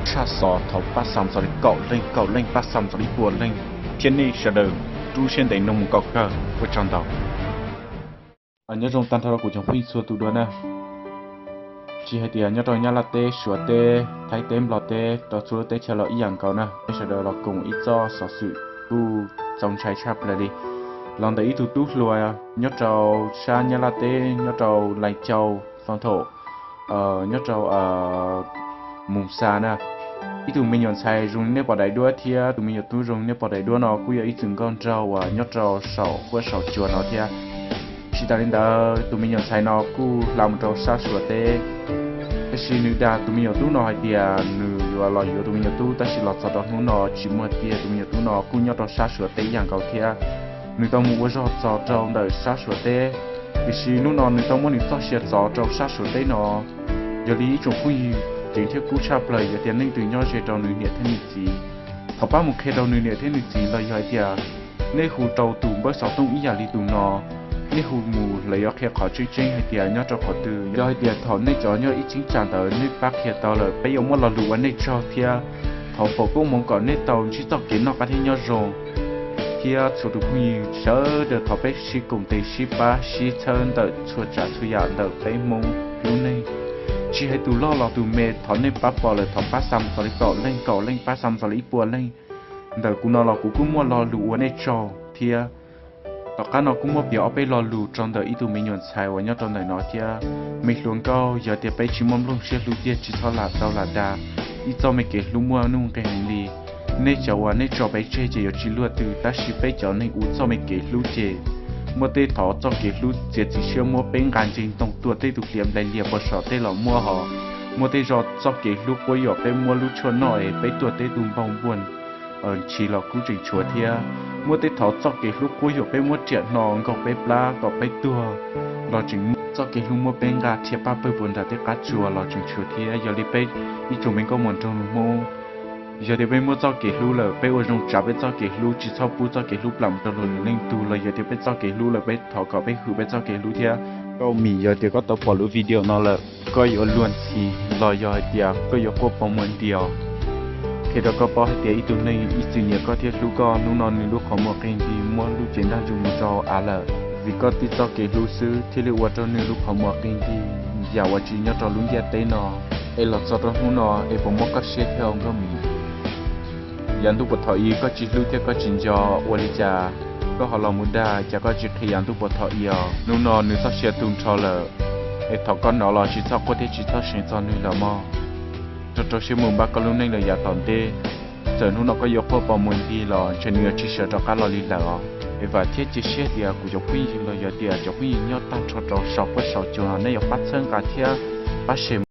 tshaj xov thov pab xa mus txog li kaum leej, kaum leej pab xa mus txog li ib puas leej, thiab nej sawv daws rub siab ntev mloog mus kom kawg. Ua tsaug ntau. Nyob zoo tag nrho rau kuv cov phooj ywg txhua tus dua na. Tsis hais tias nyob rau Nyab Laj teb, Suav teb, Thaib teb, Nplog teb, rau txhua lub teb chaws los ib yam nkaus na, nej sawv daws los koom ib txoj xov xwm kuj txaus ntshai tshaj plaws li. Los ntawm ib tug tub hluas nyob rau sab Nyab Laj teb, nyob rau Lais Cau, Fos Thaum, nyob rau Mus Xa na. Ib tug me nyuam ntxhais zoo li nej pom daim duab thiab tus me nyuam tub zoo li nej pom daim duab no kuj yog ib txwm nkauj nraug uas nyob rau saum huab saum cua no thiab. Tsis tas li ntawd, tus me nyuam ntxhais no kuj hla mus rau sab Suav teb, tiam sis nws dag tus me nyuam tub no hais tias nws yuav los yuav tus me nyuam tub, tab sis los txog rau hnub no tsis muaj tiag. Tus me nyuam tub no kuj nyob rau sab Suav teb ib yam nkaus thiab. Nws tau mus ua zog txog rau ntawm sab Suav teb, tiam sis hnub no nws tau muab nws txoj sia txov rau sab Suav teb no. Yog li ib tsoom phooj ywg, ceev thiab kub tshaj plaws, yog tias leej twg nyob ze rau nws niam thiab nws txiv, thov pab mus qhia rau nws niam thiab nws txiv los yog hais tias nej hu rau tus npawb xov tooj ib yam li tus no, nej hu mus lawv yuav qhia qhov tseeb tseeb hais tias nyob rau qhov twg. Yog hais tias thaum nej cov nyob ib cheeb tsam ntawd nej pab qhia tau lawm, peb yuav muab lo lus ua nej tsaug thiab thov foom koob hmoov kom nej tau ntsib txoj kev noj qab thiab nyob zoo, thiab txhua tus phooj ywg sawv daws thov peb sib koom tes sib pab sib txhawb ntawm txhua tsav txhua yam ntawm peb Hmoob lub neej. Tsis hais tus loj los tus me, thov nej pab pom lawm thov pab xa mus txog li kaum leej, kaum leej pab xa mus txog li ib puas leej. Ntawm kuv no los kuv kuj muaj lo lus ua nej tsaug thiab. Tom qab no kuj muab piav ob peb lo lus rau ntawm ib tug me nyuam ntxhais uas nyob rau ntawm no thiab. Me hluas nkauj, yog tias peb tsis muaj nplooj siab hlub tiag tsis txhob lam tau lam dag. Ib txoj me kev hlub muaj nuj nqis heev li. Nej cov uas nej tso peb tseg ces yuav tsis luaj twg, tab sis peb cov neeg ua txoj me kev hlub ces muaj tej thaum txoj kev hlub txiav txim siab muab peb nqa nce ntoo tuaj, tej tus hliav nplaim lias puas saum tej los muaj hos. Muaj tej zaug txoj kev hlub quab yuam peb muab lub tshuaj noj es peb tuag, tej tus npau npuas ntshis los kuj tseem tshuav thiab. Muaj tej thaum txoj kev hlub quab yuam peb muab riam hno nkaug peb plab kom peb tuag los tseem muaj. Txoj kev hlub muab peb nqa rhiab paj pawg puas nram tej qab tsuas los tseem tshuav thiab. Yog li peb ib tsoom me nkauj muam nraug nus Hmoob, yog tias peb muaj txoj kev hlub lawm, peb ua zoo tsav peb txoj kev hlub, tsis txhob pub txoj kev hlub plam mus rau luag lwm leej tug. Los yog tias peb txoj kev hlub lawm, peb thov kom peb hwm peb txoj kev hlub thiab. Nkauj Mim, yog tias koj tau pom lub video no lawm, koj yuav luag ntxhi los yog hais tias koj yuav quaj pov muag nti os, qhia rau koj paub hais tias ib tug neeg ib txwm nyiam koj thiab hlub koj, hnub no nws lub qhov muag qi nti muab lub cev ntaj ntsug mus rau av lawm. Vim koj tib txoj kev hlub xwb thiaj li ua rau nws lub qhov muag qi nti yam uas tsis nyob rau lub ntiaj teb no. Es los txog rau hnub no es puas mob koj siab thiab Nkauj Mim? Yav ntuj puas thaum ub koj tsis hlub thiab koj tsis nco, ua li cas koj ho los mus dag, cas koj tsis qhia yav ntuj puas thaum ub os? Hnub no nws txoj sia tu nrho lawm, es thaum koj hnov los tsis txhob quaj thiab tsis txhob seev txog nws lawm mog. Rau rau siab mus npaj koj lub neej lawm yav tom ntej. Txawm hnub no koj yuav quaj pov muag nti los ntshe nws yuav tsis sawv rov qab los li lawm os. Es vam thiab cia siab tias kuv cov phooj ywg los yog tias cov phooj ywg nyob tag nrho rau saum huab saum cua no nej yuav pab txhawb nqa thiab pab share